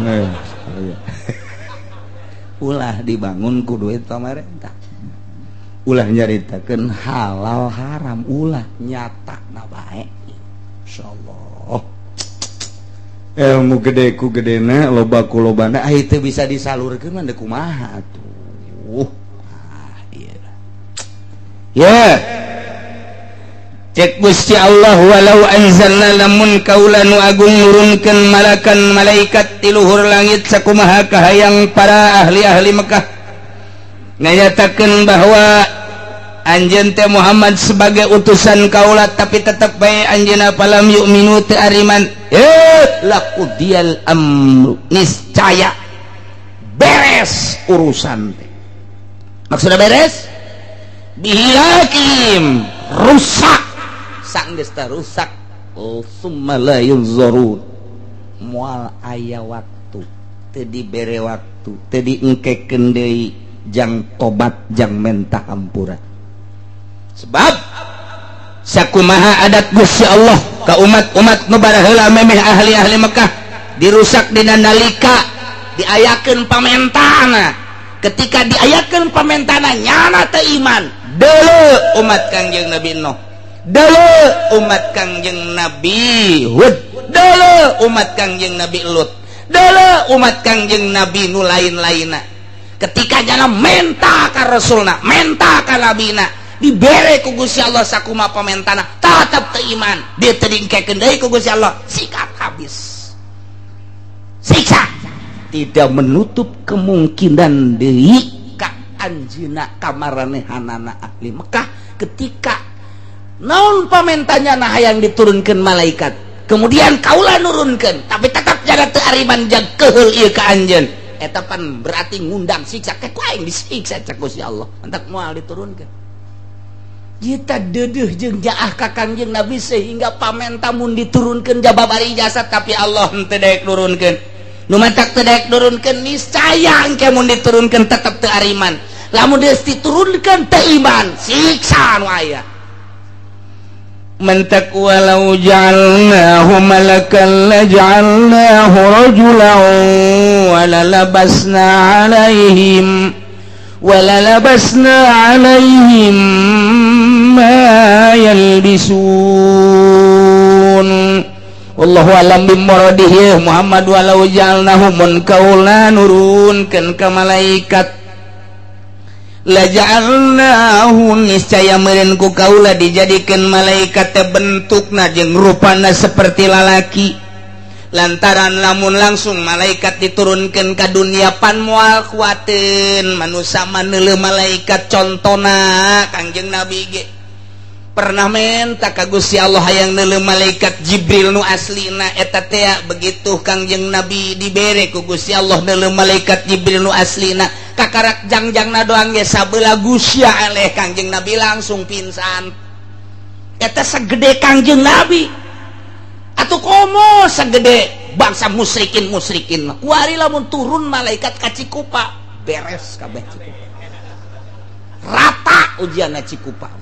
Ulah dibangun ku duit pamarentah. Ulah nyaritakeun halal haram, ulah nyata na bae. Insyaallah. Ilmu gede ku gedena, loba ku lobana, ah teu bisa disalurkeun mah deuk kumaha atuh. Ah ieu. Ya. Cek Gusti Allah walau anzalna lamun kaula nu agung nurunkeun malakan malaikat ti luhur langit sakumaha kahayang para ahli-ahli Mekah nganyatakeun bahwa anjeun teh Muhammad sebagai utusan kaula tapi tetep bae anjeunna palam yu'minu teu ariman laqudiyal amru niscaya beres urusan teh. Maksudna beres bihilakim rusak sanggeus teh rusak summa la yunzurun moal aya waktu teu dibere waktu teu diengkekeun deui jang tobat jang mentah hampura. Sebab sakumaha adat Gusti Allah ka umat-umat nu baraheula memeh ahli-ahli Mekah dirusak dina nalika diayakeun pamentana. Ketika diayakeun pamentana nyana teu iman deuleu umat Kangjeng Nabi Nuh, deuleu umat Kangjeng Nabi Hud, deuleu umat Kangjeng Nabi Lut, Deuleu umat Kangjeng Nabi nu lain-lainna. Ketika jana menta ka rasulna, menta ka nabina, dibere ku Gusti Allah sakumaha pamentana, tetep teu iman, dia teu diengkekeun deui ku Gusti Allah, sikat habis. Siksa. Tidak menutup kemungkinan deui ka anjeunna kamaranehanana ahli Mekah ketika naon pamentanya nah hayang diturunkeun malaikat. Kemudian kaula nurunkeun, tapi tetap jaga teu ariman jag keheul ieu ka anjeun. Eta pan berarti ngundang siksa, ke ku aing disiksa cek Gusti Allah. Entak moal diturunkeun. Kita dedeuh jeung jaah ka Kangjeng Nabi sehingga pamenta mun diturunkeun jababari jasad, tapi Allah henteu daek nurunkeun. Nu matak teu daek nurunkeun niscaya engke mun diturunkeun tetep teu ariman. Lamun geus diturunkeun teu iman, siksa nu aya. Mentak walau ja'alnahu malakan laja'alnahu rajulan walalabasna alaihim ma yalbisun. Wallahu alam bimuradihi Muhammad walau ja'alnahu mun kaula nurunkeun ka malaikat laja'alnahu niscaya meureun ku kaula dijadikeun malaikat teh bentukna jeung rupana seperti lalaki. Lantaran lamun langsung malaikat diturunkeun ka dunia pan moal kuateun manusa maneuleuh malaikat. Contona Kangjeng Nabi ge pernah menta ka Gusti Allah hayang neuleuh malaikat Jibril nu aslina eta teh. Begitu Kangjeng Nabi dibere ku Gusti Allah neuleuh malaikat Jibril nu aslina, kakarak jangjangna doang ge sabelah gusya eleh Kangjeng Nabi langsung pingsan. Eta segede Kangjeng Nabi atuh komo segede bangsa musyrikin mah. Kuari lamun turun malaikat ka Cikupa beres kabeh Cikupa, rata ujianna Cikupa.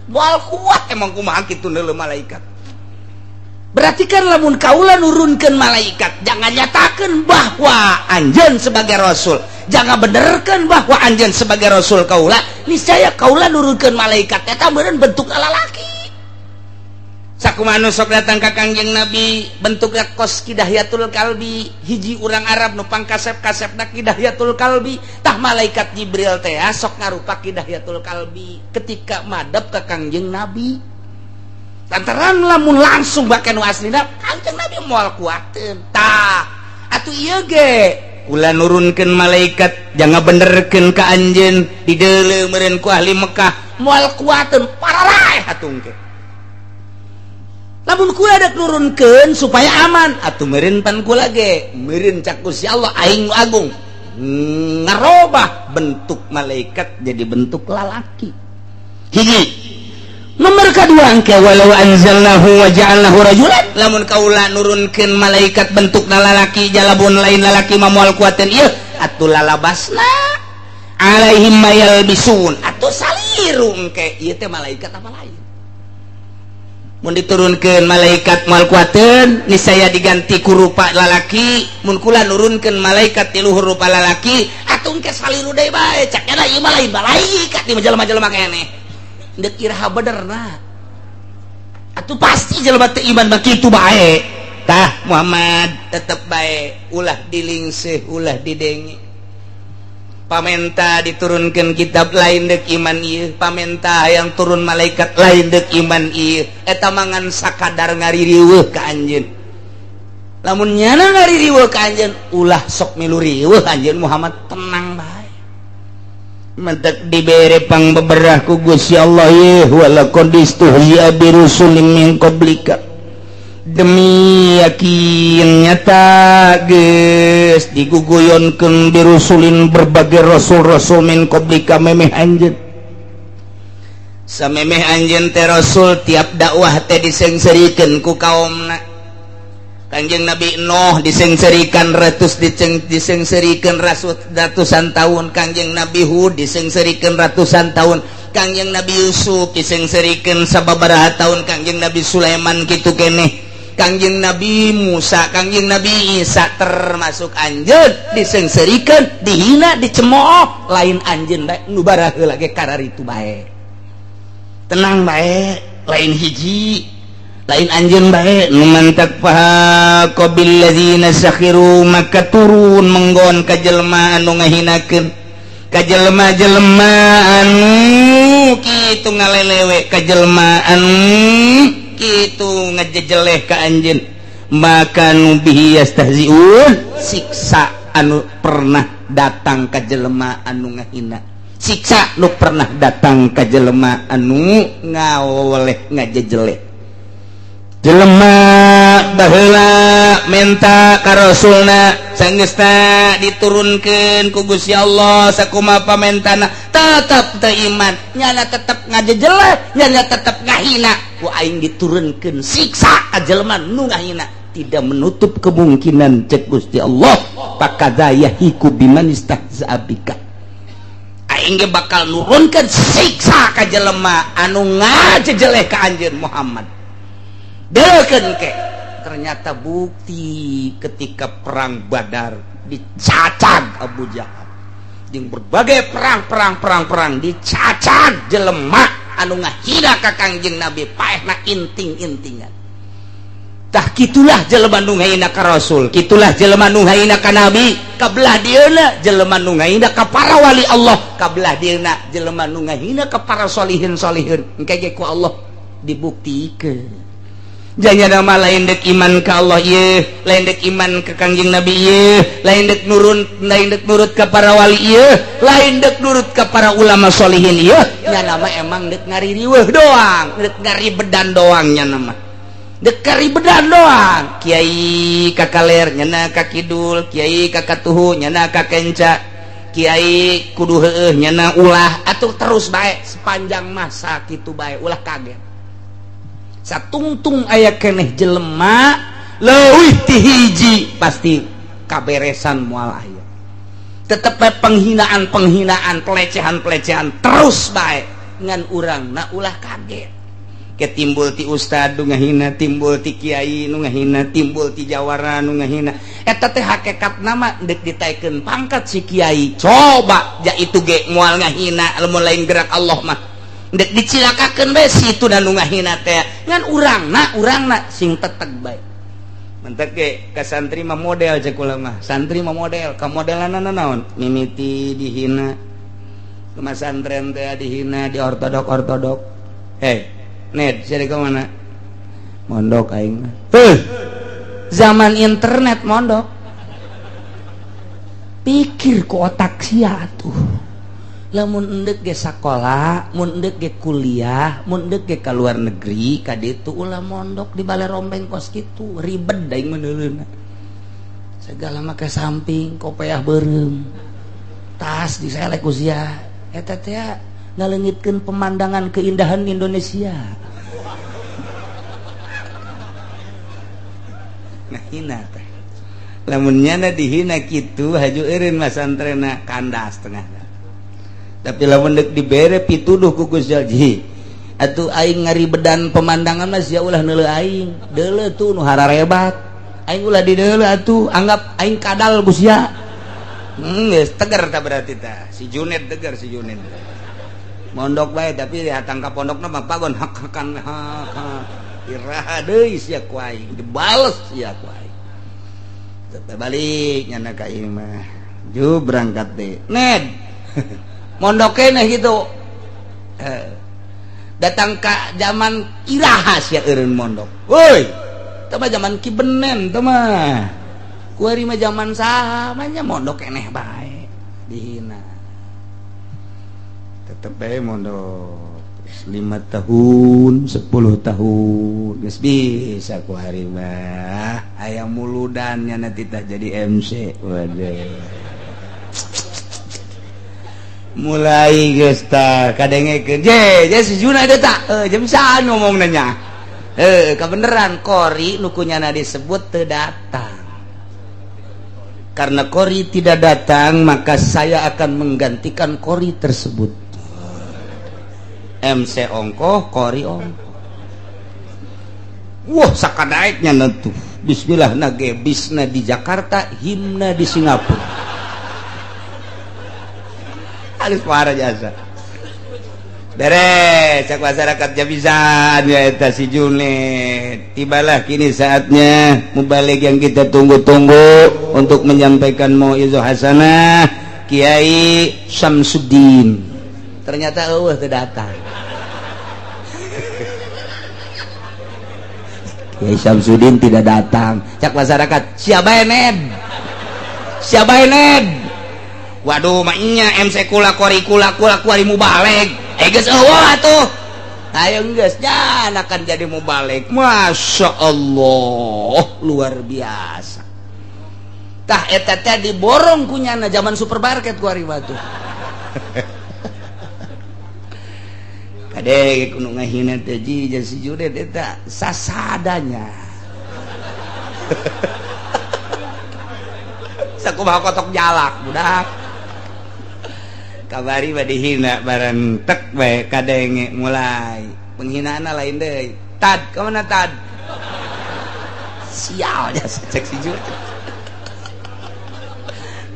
Moal kuat emang kumaha kitu neuleuh malaikat. Berarti kan lamun kaula nurunkeun malaikat, jangan nyatakeun bahwa anjeun sebagai rasul, jangan benerkeun bahwa anjeun sebagai rasul kaula, niscaya kaula nurunkeun malaikat eta meureun bentuk lalaki. Sakumaha nu sok datang ka Kangjeng Nabi bentukna kos Kidahyatul Kalbi, hiji urang Arab nu pangkasep-kasepna Kidahyatul Kalbi. Tah malaikat Jibril teh sok ngarupa Kidahyatul Kalbi ketika madep ka Kangjeng Nabi. Lantaran lamun langsung bake nu aslina Kangjeng Nabi moal kuateun. Tah atuh ieu ge kula nurunkeun malaikat jangan benerkeun ka anjeun dideuleu meureun ku ahli Mekah moal kuateun pararaeh atuh engke. Lamun kula dek nurunkeun supaya aman atuh meureun pan kula ge meureun cak Gusti Allah aing nu agung ngarobah bentuk malaikat jadi bentuk lalaki. Hiji nomor kedua engke walau anzalnahu wa ja'alnahu rajulan, lamun kaula nurunkeun malaikat bentukna lalaki jalabun lain lalaki mah moal kuateun ieu atuh lalabasna alaihim mayalbisun atuh saliru engke ieu teh malaikat apa lain. Mun diturunkeun malaikat moal kuateun niscaya diganti ku rupa lalaki. Mun kula nurunkeun malaikat ti luhur rupa lalaki atuh engke saliru deui bae cak nya ieu mah lain malaikat di jelema-jelema keneh deuk iraha benerna atuh pasti jelema teu iman mah kitu bae. Tah Muhammad tetep bae ulah dilingseuh ulah didenge. Pamenta diturunkan kitab lain dek iman ieu, pamenta yang turun malaikat lain dek iman ieu. Eta mangan sakadar ngaririweuh ka anjeun. Lamun nyana ngaririweuh ka anjeun ulah sok milu riweuh anjeun Muhammad tenang bae. Mentek dibere pangbeberah ku Gusti Allah ieu walaqad istuhzi'a birusulin min qablika. Demi yakin nyata geus diguguyonkeun birusulin berbagai rasul-rasul min qablika memeh anjeun. Samemeh anjeun teh rasul tiap dakwah teh disengserikeun ku kaomna. Kangjeng Nabi Nuh disengserikan ratus disengserikeun ratusan tahun, Kangjeng Nabi Hud disengserikeun ratusan tahun, Kangjeng Nabi Yusuf disengserikan sababaraha tahun, Kangjeng Nabi Sulaiman kitu keneh, Kangjeng Nabi Musa, Kangjeng Nabi Isa termasuk anjeun disengserikan, dihina, dicemooh, lain anjeun bae nu baraheula ge kararitu bae. Tenang bae, lain hiji, Lain anjeun bae nu mantak fahaqa bil ladzina sakhiru maka turun menggon ka jelema anu ngahinakeun ka jelema-jelema anu kitu ngalelewe ka jelema anu kitu ngajejeleh ka anjeun maka nu bihi yastahziun siksa anu pernah datang ka jelema anu ngahina siksa nu pernah datang ka jelema anu ngawoleh ngajejeleh jelema baheula menta ka rasulna sanggeusna diturunkeun ku Gusti Allah sakumaha pamentana tetep teu iman nyana tetep ngajejeleh nyana tetep ngahina ku aing diturunkeun siksa ka jelema nu ngahina tidak menutup kemungkinan cek Gusti Allah pakadza yahiku biman istahza'a bika aing ge bakal nurunkeun siksa ka jelema anu ngajejeleh ka anjeun Muhammad. Deukeun ke ternyata bukti ketika perang Badar dicacag Abu Jahal jeung berbagai perang dicacag jelema anu ngahina ka Kangjeng Nabi paehna inting-intingan. Tah kitulah jelema nu ngahina ka Rasul, kitulah jelema nu ngahina ka Nabi, kabelah dieuna jelema nu ngahina ka para wali Allah, kabelah dieuna jelema nu ngahina ka para solihin-solihin. Engke ge ku Allah dibuktikeun. Jangan nama lain dek iman ke Allah ye, lain dek iman ke Kangjeng Nabi ye, lain dek nurun, lain dek nurut ke para wali ye, lain dek nurut ke para ulama solihin ye. Nya nama emang dek ngari riweuh doang, dek ngari bedan doang nya nama. Dek ngari bedan doang. Kiai kakaler nyana ka kidul, kiai kakatuhu nyana ka kenca, kiai kudu heueuh nyana ulah atuh terus bae sepanjang masa kitu bae ulah kaget. Satungtung aya keneh jelema leuwih ti hiji pasti kaberesan moal aya. Tetep bae penghinaan-penghinaan, pelecehan-pelecehan terus bae ngan urang na ulah kaget. Ke timbul ti ustad nu ngahina, timbul ti kiai nu ngahina, timbul ti jawara nu ngahina. Eta teh hakikatna mah deuk ditaekeun pangkat si kiai. Coba ja itu ge moal ngahina lamun lain gerak Allah mah. Dek dicilakakeun bae situ dan nu ngahina teh ngan urangna sing teteg bae. Mentek ge ka santri mah model cek kula mah. Santri mah model, ka modelanna naon? Mimiti dihina. Ke masantren teh dihina, di ortodok-ortodok. Hei, Ned, sia ka mana? Mondok aing mah. Heuh. Zaman internet mondok. Pikir ku otak sia atuh. Lamun endek ge sakola, mun endek ge kuliah, mun endek ge ka luar negeri, ka ditu ulah mondok di bale rombeng kos kitu, ribet da aing meuneuleuna. Segala make samping, kopeah beureum. Tas diselek ku sia. Eta teh ngaleungitkeun pemandangan keindahan Indonesia. Nah hina teh. Lamun nyana dihina kitu haju eureun masantrena kandas tengah. Tapi lamun deuk dibere pituduh ku Gusti Allah atuh aing ngaribedan pemandangan mah sia ulah neuleuh aing deuleuh tuh nu hararebat aing ulah dideuleuh atuh anggap aing kadal ku sia. Geus tegar tah berarti tah si Junet tegar si Junet mondok bae tapi datang ka pondokna mah pagon hak-hakan hak iraha deui sia ku aing dibales sia ku aing teh balik nyana ka ieu mah ju berangkat deui Ned mondok keneh gitu. Datang ka zaman iraha sia eureun mondok. Woi, teh mah zaman Ki Benen teh mah. Kuari mah zaman saha mah nya mondok keneh bae dihina. Tetep bae mondok 5 tahun, 10 tahun geus bisa ku hari mah. Aya muludan nya nanti tah jadi MC. Waduh. Mulai geus tah kadengekeun je je si Juna eta tah jam saan ngomongna nya kabeneran kori nu kunyana disebut teu datang. Karena kori tidak datang maka saya akan menggantikan kori tersebut. MC ongkoh kori ongkoh. Wah sakadaeknya nentu. Bismillah nage bisna di Jakarta himna di Singapura. Harus parah jasa. Beres cak masyarakat jabisan ya eta si Junet. Tibalah kini saatnya mubalig yang kita tunggu-tunggu untuk menyampaikan mauizah hasanah Kiai Syamsuddin. Ternyata eueuh teu datang. Kiai Syamsuddin tidak datang. Cak masyarakat, siapa ned? Siapa ned? Waduh, maknya MC kula kori kula kula kuari mubalig. Geus eueuh atuh. Ayo geus nya akan jadi mubalig. Masya Allah, luar biasa. Tah eta teh diborong kunyana zaman supermarket ku ari batu. Kade kudu ngahina teh ji si Junet eta sasadanya. Sakumaha kotok jalak budak. Kabari mah dihina bareng tek bae kadenge mulai penghinaanna lain deui. Tad ka mana tad? Sial jasa cek si Junet.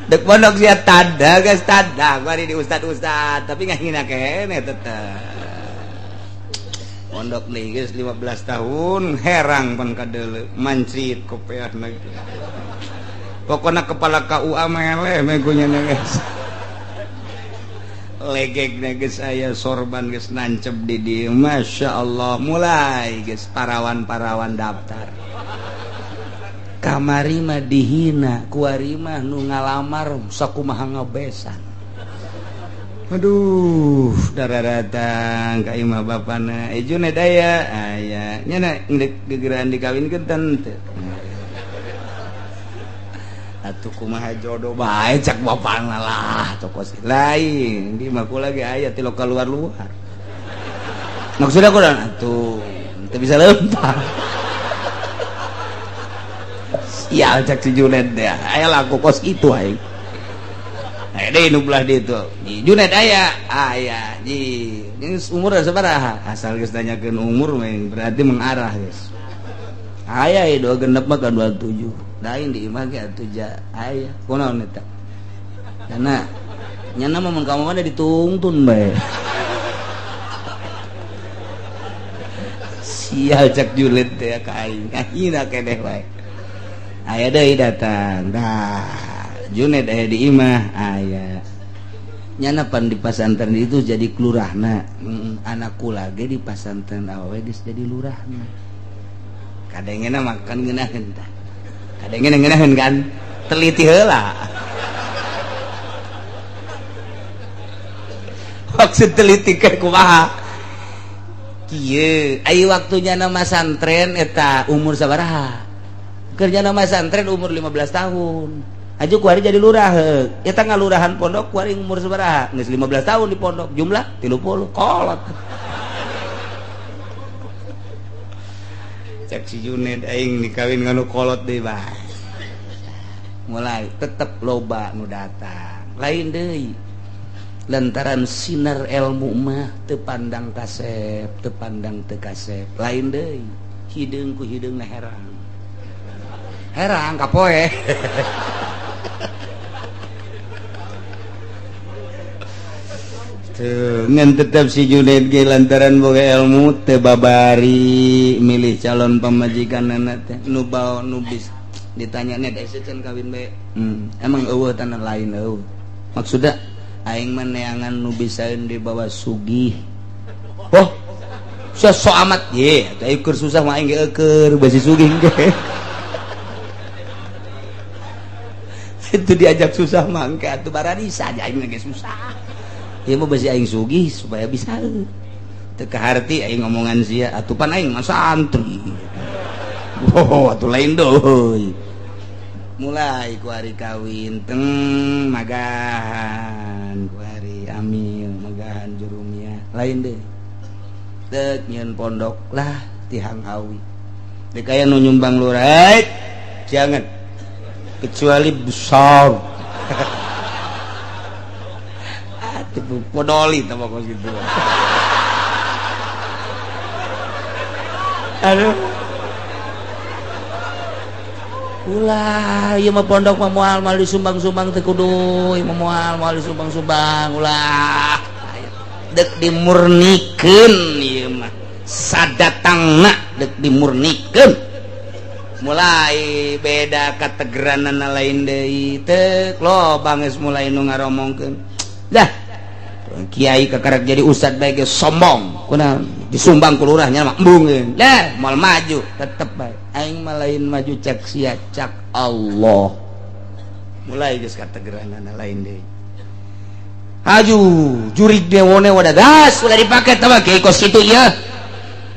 Dek pondok sia tad, geus tad. Nah, bari di ustad-ustad tapi ngahina keneh tetep. Pondok nih geus 15 tahun herang pan kadeuleu mancrit kopeahna. Pokona kepala KUA meleh meh kunyana geus. Legegna geus aya sorban geus nancep di dieu. Masya Allah mulai geus parawan-parawan daftar. Kamari mah dihina, kuari mah nu ngalamar sakumaha ngabesan. Aduh, darah datang ka imah bapana. Junet aya, aya. Nya geuk gegeran dikawinkeun teu. Atuh kumaha jodoh bae cak bapana lah, tokos lain. Di mah kula ge aya ti lokal luar-luar. Maksudna kunaon atuh? Teu bisa lempar. Sial cak si Junet teh. Aya laku kos itu aing. Aya deui nu belah dieu tuh. Junet aya, aya. Ji, geus umur sabaraha? Asal geus nanyakeun umur mah berarti mengarah geus. Aya ieu 26 mah ka 27. Lain di imah ge atuh ja aya. Kunaon eta? Karena nyana mah mun ka mana ditungtun bae. Sial cak Junet teh ka aing. Ngahina keneh bae. Aya deui datang. Dah, Junet aya di imah, aya. Nyana pan di pasantren itu jadi kelurahna. Anak kula ge di pasantren awewe geus jadi lurahna. Kadengena makan ngeunaheun tah. Kadengena ngeunaheun kan? Teliti heula. Maksud teliti ke kumaha? Kieu, ai waktunya nama santren eta umur sabaraha? Kerja nama santren umur 15 tahun. Aju kuari jadi lurah. Eta ngalurahan pondok kuari umur sabaraha? Geus 15 tahun di pondok, jumlah 30 kolot. Cek si Junet aing dikawin nganu kolot deui bae. Mulai tetep loba nu datang. Lain deui. Lantaran sinar ilmu mah teu pandang kasep, teu pandang teu kasep. Lain deui. Hideung ku hideungna herang. Herang kapoe. Tuh, ngan tetep si Junet ge lantaran boga ilmu teu babari milih calon pamajikanana teh nu bao nu bis ditanya nya da can kawin bae. Emang eueuh tanah lain eueuh. Maksudna aing mah neangan nu bisaeun dibawa sugih. Oh, sok amat ye, atuh keur susah mah aing ge eueur basi sugih ge. Itu diajak susah mangke atuh bararisa aja aing ge susah. Ieu mah besi aing sugih supaya bisa teu kaharti aing ngomongan sia atuh pan aing mah santri. Oh, atuh lain deui. Mulai ku hari kawin teng magahan ku hari amil magahan jurumia lain deui. Deuk nyieun pondok lah tihang awi. Deuk aya nu nyumbang lurah, jangan kecuali besar. Atuh podoli teh pokok gitu. Aduh. Ulah, ieu mah pondok mah moal moal disumbang-sumbang teh kudu, ieu mah moal moal disumbang-sumbang, ulah. dek dimurnikeun ieu mah sadatangna dek dimurnikeun mulai beda kategeranana lain deui teu loba geus mulai nu ngaromongkeun dah kiai kakarek jadi ustad bae geus sombong kunaon disumbang ku lurahnya mah embungeun dah moal maju tetep bae aing mah lain maju cek sia cak Allah mulai geus kategeranana lain deui haju jurig dewone wadah gas ulah dipake tah mah kiai kos kitu ieu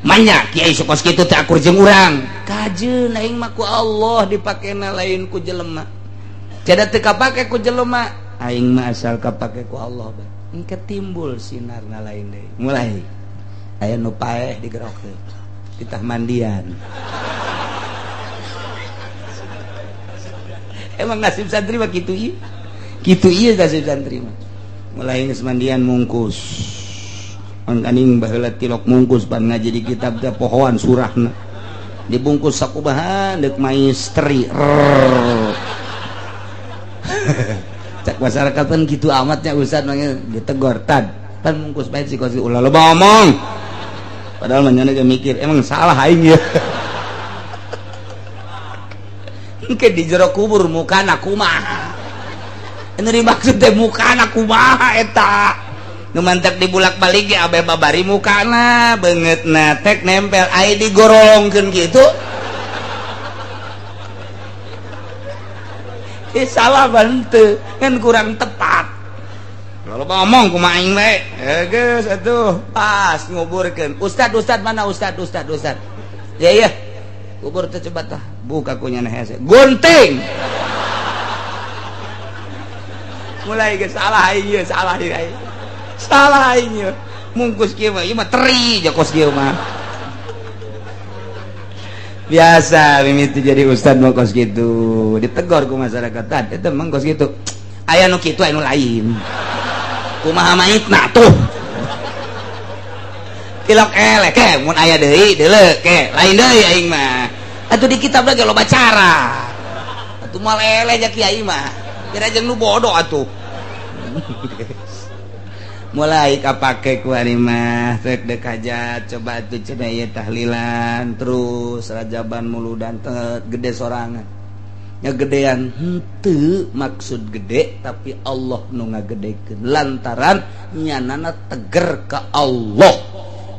manya kiai kos kitu teh akur jeung urang kajeun aing mah ku Allah dipakena lain ku jelema cada teu kapake ku jelema aing mah asal kapake ku Allah bae engke timbul sinarna lain deui mulai aya nu paeh digerokeun ditah mandian emang nasib santri mah kitu ieu kitu ieu nasib santri mah mulai geus mandian mungkus mangkaning baheula tilok mungkus pan ngaji di kitab teh pohoan surahna dibungkus sakubahan deuk maistri cak masyarakat pan kitu amatnya ustad mangnya ditegor tad pan mungkus bae si kos ulah loba omong padahal manyana ge mikir emang salah aing ya engke di jero kubur mukana kumaha ini dimaksud teh mukana kumaha eta nu mantak dibulak-balik ge abe babari mukana beungeutna tek nempel ai digorolongkeun kitu salah bante kan kurang tepat kalau ngomong kumaha aing bae geus atuh pas nguburkeun ustad ustad mana ustad ustad ustad ya ya kubur teh coba tah buka ku nyana hese gunting mulai geus salah aing ieu salah ieu aing salah aing ieu mungkus kieu mah ieu mah teri jokos kieu mah biasa mimiti jadi ustad mah kos kitu ditegor ku masyarakat tah eta mah kos kitu aya nu kitu aya nu lain kumaha maitna tuh tilok eleh ke mun aya deui deuleu ke lain deui aing mah atuh di kitab lagi loba cara atuh moal eleh ja kiai mah kira jeung nu bodoh atuh mulai kapake ku ari mah rek deuk hajat coba atuh cenah ieu tahlilan terus rajaban muludan teh gede sorangan nya gedean henteu maksud gede tapi Allah nu ngagedekeun lantaran nyanana teger ka Allah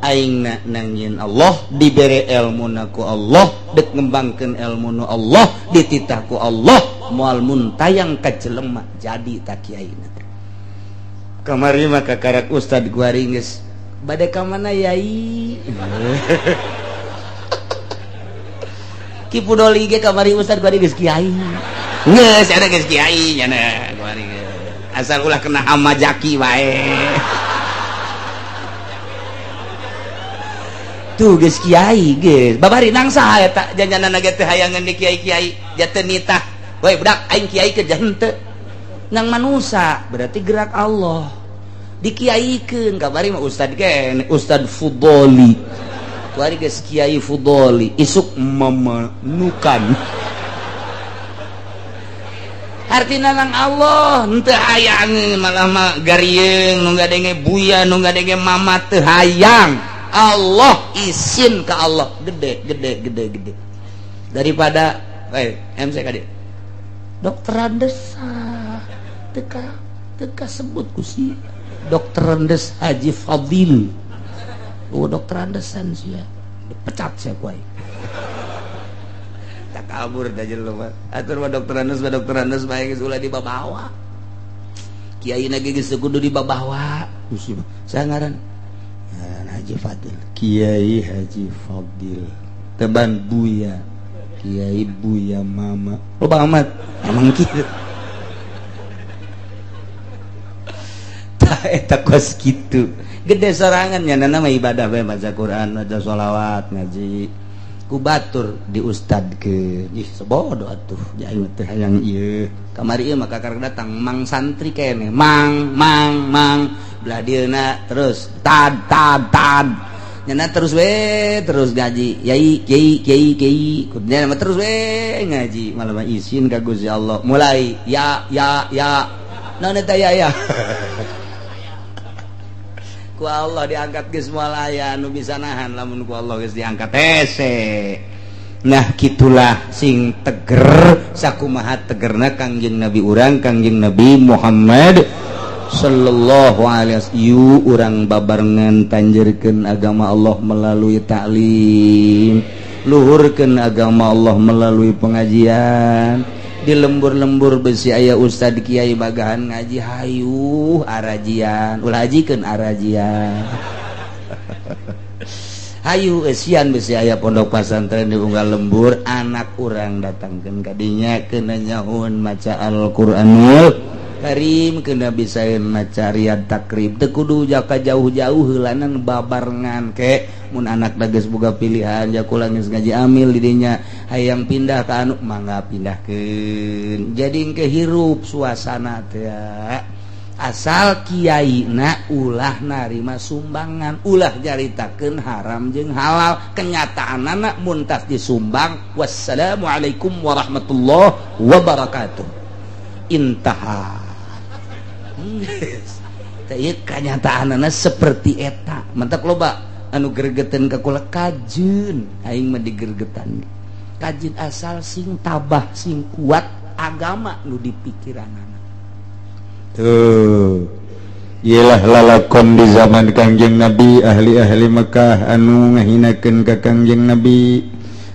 aingna nangin Allah dibere elmuna ku Allah dek ngembangkeun elmuna Allah dititah ku Allah moal muntayang ka jelema jadi ta kiaina kamari mah kakarak ustad guari geus bade ka mana yai Ki Pudoli ge kamari ustad guari geus kiai geus ada geus kiai nya guari asal ulah kena hama jaki wae tuh geus kiai geus babari nang saha eta janjanana ge teu hayangeun di kiai-kiai jateu nitah we budak aing kiai ke henteu nang manusa berarti gerak Allah dikiaikeun kabari mah ustad keneh ustad Fudoli kuari geus kiai Fudoli isuk memenukan artina nang Allah henteu hayang malah mah garieung nu ngadenge buya nu ngadenge mama teu hayang Allah izin ke Allah gede gede gede gede daripada MC kadi dokter Andes teka teka sebut kusi dokter Andes Haji Fadil oh dokter Andesan sih ya dipecat saya kuai tak kabur dah jelema atur mah dokter Andes bae geus ulah dibabawa kiai na ge geus kudu dibabawa kusi saya ngaran Haji Fadil Kiai Haji Fadil teban Buya Kiai Buya Mama oh Bang Ahmad emang kieu tah eta kos kitu gede sorangan nya mah ibadah bae maca Quran maca sholawat ngaji ku batur di ustadkeun ih sebodoh atuh aing teh hayang ieu kamari ieu mah kakarek datang mang santri keneh mang mang mang belah dieuna terus tad tad tad nyana terus we terus ngaji yai kiai kiai kiai kudunya mah terus we ngaji malah mah izin ka Gusti Allah mulai ya ya ya naon eta ya ya Ku Allah diangkat geus moal aya anu bisa nahan lamun ku Allah geus diangkat hese. Nah kitulah sing teger sakumaha tegerna Kangjeng Nabi urang Kangjeng Nabi Muhammad sallallahu alaihi wasallam. Yu urang babarengan tanjerkeun agama Allah melalui taklim, luhurkeun agama Allah melalui pengajian. Di lembur-lembur besi aya ustad kiai bagahan ngaji hayu arajian, ulah hajikeun arajian. Hayu esian besi aya pondok pesantren di unggal lembur, anak urang datangkeun kadinya kena nyaun maca Al-Qur'anul Karim, kena bisaeun maca Riyad Takrib, teu kudu jaka jauh-jauh heulanan babarengan ke mun anak geus boga pilihan ja kula geus ngaji amil di dinya hayang pindah ka anu mangga pindahkeun. Jadi engke hirup suasana teh asal kiaina ulah narima sumbangan, ulah nyaritakeun haram jeung halal, kenyataanana mun tas disumbang. Wassalamualaikum warahmatullahi wabarakatuh. Intaha. Ieu kanyataanana seperti eta. Mantak loba anu gergeten ka kula kajeun, aing mah digergetan. Kajeun asal sing tabah, sing kuat agama nu dipikiranana. Tuh. Iyalah lalakon di zaman Kangjeng Nabi, ahli-ahli Mekah anu ngahinakeun ka Kangjeng Nabi,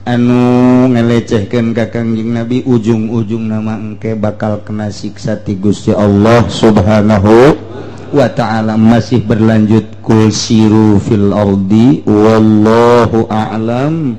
anu ngalecehkeun ka Kangjeng Nabi, ujung-ujung nama engke bakal kena siksa ti Gusti Allah Subhanahu wa ta'ala. Masih berlanjut kul siru fil ardi wallahu a'lam.